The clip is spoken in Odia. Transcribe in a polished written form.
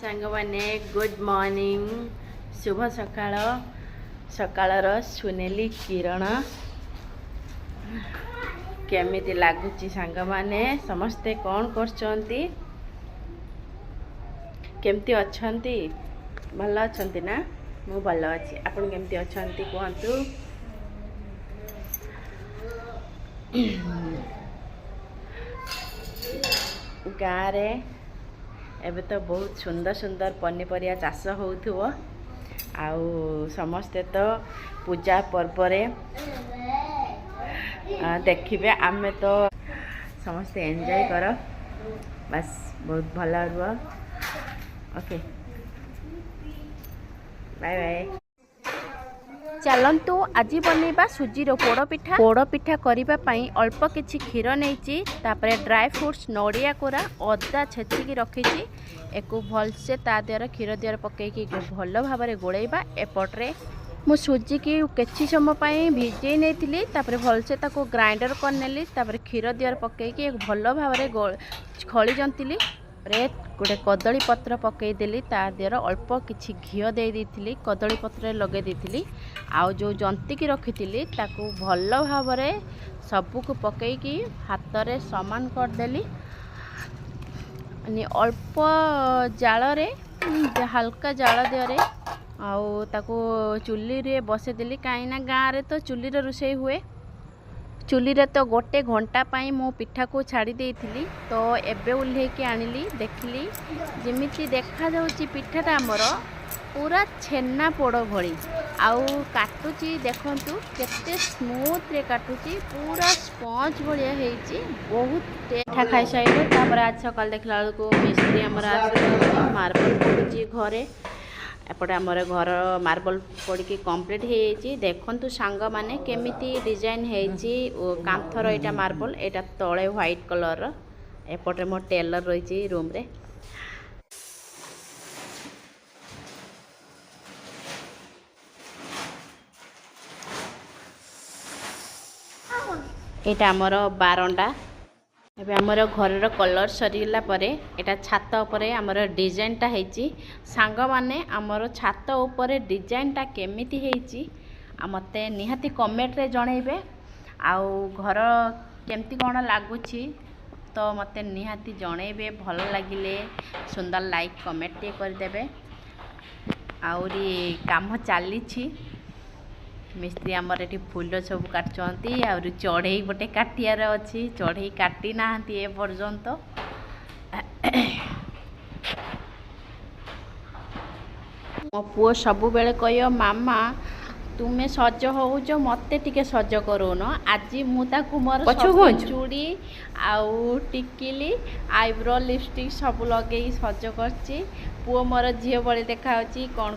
ସାଙ୍ଗମାନେ, ଗୁଡ୍ ମର୍ଣ୍ଣିଂ, ଶୁଭ ସକାଳ। ସକାଳର ସୁନେଲି କିରଣ କେମିତି ଲାଗୁଛି ସାଙ୍ଗମାନେ? ସମସ୍ତେ କ'ଣ କରୁଛନ୍ତି? କେମିତି ଅଛନ୍ତି? ଭଲ ଅଛନ୍ତି ନା? ମୁଁ ଭଲ ଅଛି। ଆପଣ କେମିତି ଅଛନ୍ତି କୁହନ୍ତୁ। ଗାଁରେ ଏବେ ତ ବହୁତ ସୁନ୍ଦର ସୁନ୍ଦର ପନିପରିବା ଚାଷ ହେଉଥିବ ଆଉ ସମସ୍ତେ ତ ପୂଜା ପର୍ବରେ ଦେଖିବେ। ଆମେ ତ ସମସ୍ତେ ଏନ୍ଜୟ କର, ବାସ୍, ବହୁତ ଭଲ ରୁହ। Okay, bye bye. ଚାଲନ୍ତୁ, ଆଜି ବନେଇବା ସୁଜିର ପୋଡ଼ପିଠା। ପୋଡ଼ପିଠା କରିବା ପାଇଁ ଅଳ୍ପ କିଛି କ୍ଷୀର ନେଇଛି। ତାପରେ ଡ୍ରାଏ ଫ୍ରୁଟ୍ସ, ନଡ଼ିଆ କୋରା, ଅଦା ଛେଚିକି ରଖିଛି। ଏକୁ ଭଲସେ ତା ଦେହରେ, କ୍ଷୀର ଦେହରେ ପକେଇକି ଭଲ ଭାବରେ ଗୋଳେଇବା। ଏପଟରେ ମୁଁ ସୁଜିକି କିଛି ସମୟ ପାଇଁ ଭିଜେଇ ନେଇଥିଲି। ତାପରେ ଭଲସେ ତାକୁ ଗ୍ରାଇଣ୍ଡର କରିନେଲି। ତାପରେ କ୍ଷୀର ଦେହରେ ପକେଇକି ଭଲ ଭାବରେ ଖଳି ଜନ୍ତିଲି। ତାପରେ ଗୋଟେ କଦଳୀ ପତ୍ର ପକେଇଦେଲି। ତା ଦେହରେ ଅଳ୍ପ କିଛି ଘିଅ ଦେଇ ଦେଇଥିଲି, କଦଳୀ ପତ୍ରରେ ଲଗେଇ ଦେଇଥିଲି। ଆଉ ଯେଉଁ ଜନ୍ତିକି ରଖିଥିଲି, ତାକୁ ଭଲ ଭାବରେ ସବୁକୁ ପକେଇକି ହାତରେ ସମାନ କରିଦେଲି। ମାନେ ଅଳ୍ପ ଜାଳରେ, ହାଲକା ଜାଳ ଦେହରେ ଆଉ ତାକୁ ଚୁଲିରେ ବସେଇଦେଲି, କାହିଁକିନା ଗାଁରେ ତ ଚୁଲିରେ ରୋଷେଇ ହୁଏ। ଚୁଲିରେ ତ ଗୋଟେ ଘଣ୍ଟା ପାଇଁ ମୁଁ ପିଠାକୁ ଛାଡ଼ି ଦେଇଥିଲି। ତ ଏବେ ଓହ୍ଲେଇକି ଆଣିଲି, ଦେଖିଲି ଯେମିତି ଦେଖାଯାଉଛି ପିଠାଟା ଆମର ପୁରା ଛେନା ପୋଡ଼ ଭଳି। ଆଉ କାଟୁଛି, ଦେଖନ୍ତୁ କେତେ ସ୍ମୁଥରେ କାଟୁଛି, ପୁରା ସ୍ପଞ୍ଜ ଭଳିଆ ହେଇଛି। ବହୁତ ପିଠା ଖାଇସାରିଲୁ। ତାପରେ ଆଜି ସକାଳେ ଦେଖିଲା ବେଳକୁ ମିସ୍ତ୍ରୀ ଆମର ଆସିଛନ୍ତି, ମାର୍ବଲ ପଡ଼ୁଛି ଘରେ। ଏପଟେ ଆମର ଘର ମାର୍ବଲ ପଡ଼ିକି କମ୍ପ୍ଲିଟ୍ ହେଇଯାଇଛି। ଦେଖନ୍ତୁ ସାଙ୍ଗମାନେ, କେମିତି ଡିଜାଇନ୍ ହେଇଛି ଓ କାନ୍ଥର। ଏଇଟା ମାର୍ବଲ, ଏଇଟା ତଳେ ହ୍ୱାଇଟ୍ କଲର୍ର। ଏପଟେ ମୋ ଟେଲର୍ ରହିଛି ରୁମ୍ରେ। ଏଇଟା ଆମର ବାରଣ୍ଡା। ଏବେ ଆମର ଘରର କଲର୍ ସରିଗଲା ପରେ ଏଇଟା ଛାତ ଉପରେ ଆମର ଡିଜାଇନଟା ହେଇଛି। ସାଙ୍ଗମାନେ, ଆମର ଛାତ ଉପରେ ଡିଜାଇନଟା କେମିତି ହେଇଛି ଆଉ ମୋତେ ନିହାତି କମେଣ୍ଟରେ ଜଣେଇବେ। ଆଉ ଘର କେମିତି କ'ଣ ଲାଗୁଛି ତ ମୋତେ ନିହାତି ଜଣେଇବେ। ଭଲ ଲାଗିଲେ ସୁନ୍ଦର ଲାଇକ୍, କମେଣ୍ଟ ଟିକେ କରିଦେବେ। ଆହୁରି କାମ ଚାଲିଛି। ମିସ୍ତ୍ରୀ ଆମର ଏଠି ଫୁଲ ସବୁ କାଟୁଛନ୍ତି। ଆହୁରି ଚଢ଼େଇ ଗୋଟେ କାଟିବାର ଅଛି, ଚଢ଼େଇ କାଟି ନାହାନ୍ତି ଏ ପର୍ଯ୍ୟନ୍ତ। ମୋ ପୁଅ ସବୁବେଳେ କହିବ, "ମାମା, ତୁମେ ସଜ ହଉଛ, ମୋତେ ଟିକେ ସଜ କରୁନ।" ଆଜି ମୁଁ ତାକୁ ମୋର ପଛକୁ ସବୁ ଘୁଞ୍ଚ। ଚୁଡ଼ି ଆଉ ଟିକିଲି, ଆଇବ୍ରୋ, ଲିପଷ୍ଟିକ୍ ସବୁ ଲଗେଇକି ସଜ କରିଛି। ପୁଅ ମୋର ଝିଅ ଭଳି ଦେଖାଯାଉଛି କ'ଣ?